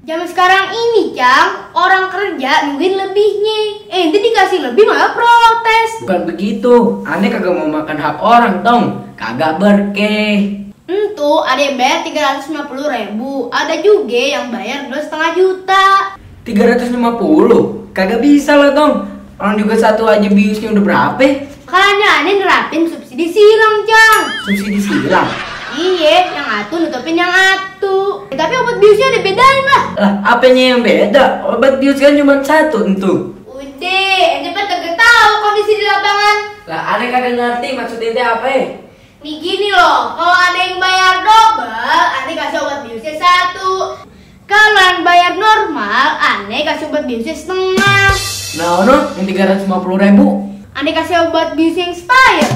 Zaman sekarang ini, Cang, orang kerja nungguin lebihnya. Ente dikasih lebih malah protes. Bukan begitu, aneh kagak mau makan hak orang dong. Kagak berkeh. Entu ada yang bayar 350.000, ada juga yang bayar 2,5 juta. 350? Kagak bisa lah dong. Orang juga satu aja biusnya udah berapa? Makanya aneh nerapin subsidi silang, Cang. Subsidi silang. Iya, yang atu nutupin yang atu. Tapi obat biusnya ada bedain lah. Lah, apanya yang beda? Obat bius kan cuma satu entu. Udah, ente kan kagak tahu kondisi di lapangan. Lah, aneh kagak ngerti maksud ente apa ya? Nih gini loh, kalau ada yang bayar double, aneh kasih obat biusnya 1. Kalau yang bayar normal, aneh kasih obat biusnya setengah. Nah, ono yang 350.000. Aneh kasih obat bius yang expired.